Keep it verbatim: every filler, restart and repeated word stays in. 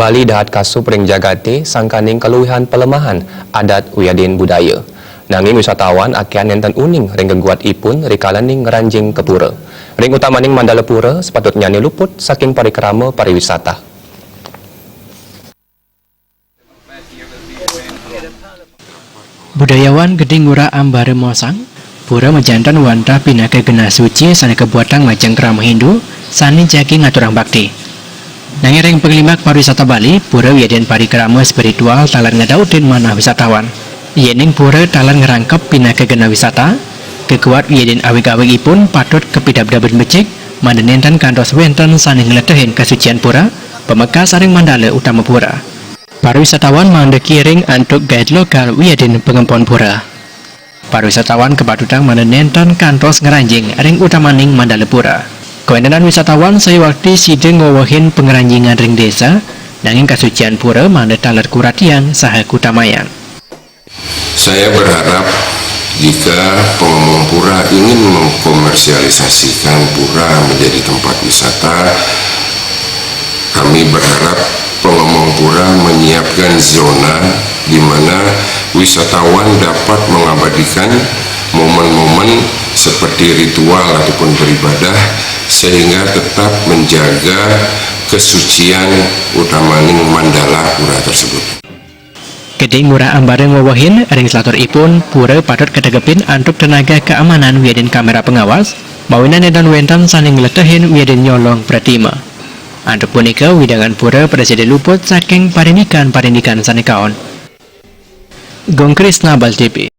Bali dahat kasup ring jagaté sangkaning kaluihan palemahan adat wiadin budaya. Nanging wisatawan akéhan nénten uning ring geguatipun rikalaning ngranjing ka pura. Ring utamaning mandala pura, sapatutnyané luput saking parikrama pariwisata. Budayawan Gedé Ngurah Ambara maosang, pura majanten wantah pinaka genah suci sané kabuatang majeng krama Hindu, sané jagi ngaturang bakti. Nanging ring panglimbak pariwisata Bali, pura wiadin parikrama spiritual taler ngadautin manah wisatawan. Yéning pura taler ngrangkep pinaka genah wisata, geguat wiadin awig-awigipun patut kapidabdabin becik, mangda nénten kantos wénten sané ngletehin kasucian pura, pamekas ring mandala utama pura. Para wisatawan mangda kiring antuk guide lokal wiadin pangempon pura. Para wisatawan kapatutang mangda nénten kantos ngranjing ring utamaning mandala pura. Kawéntenan wisatawan sayuwakti sida ngwewehin pangranjingan ring désa, nanging kasucian pura mangda taler kuratiang saha kutamayang. Saya berharap jika pengemong pura ingin mengkomersialisasikan pura menjadi tempat wisata, kami berharap pengemong pura menyiapkan zona di mana wisatawan dapat mengabadikan momen-momen seperti ritual ataupun beribadah, sehingga tetap menjaga kesucian utamaning mandala pura tersebut. Gedé Ngurah Ambara ngwewehin, ring selaturipun, pura patut kategepin antuk tenaga keamanan wiadin kamera pengawas, mawinan nénten wénten sané ngletehin wiadin nyolong pratima. Antuk punika, wewidangan pura prasida luput saking parindikan-parindikan sané kaon. Gung Krisna, Bali T V.